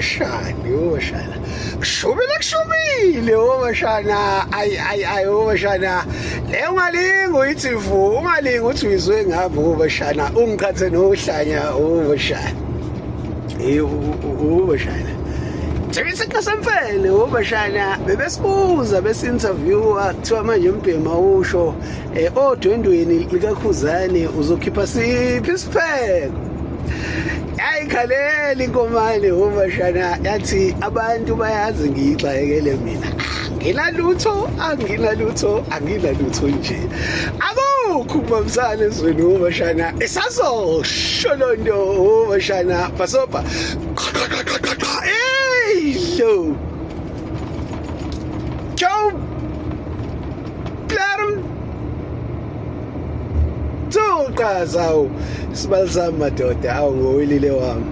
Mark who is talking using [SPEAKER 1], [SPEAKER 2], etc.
[SPEAKER 1] Ubashani, ubashana. Kushubile kushubile ubashana. Ay ay ay ubashana. Le ungalingi uyithi vu, ungalingi uthi uyizwe ngapha ubashana. Ungiqhathe nohlanya ubashana. Eh ubashana. Thina semfene ubashana bebesibuza besi-interviewer kuthiwa manje umbhema usho eh odwendweni likaKhuzani uzokhipha siphi isipheko. Yayikhalela inkomane ubashana yathi abantu bayazi ngiyixakekele mina. Anginalutho, anginalutho, anginalutho nje. Akukho ukubambisana ezweni ubashana. Isazosho lonto ubashana. Basopa. Hey lo. Joe Plarum Tuqazawu sibali sami madoda awu ngowelile wami.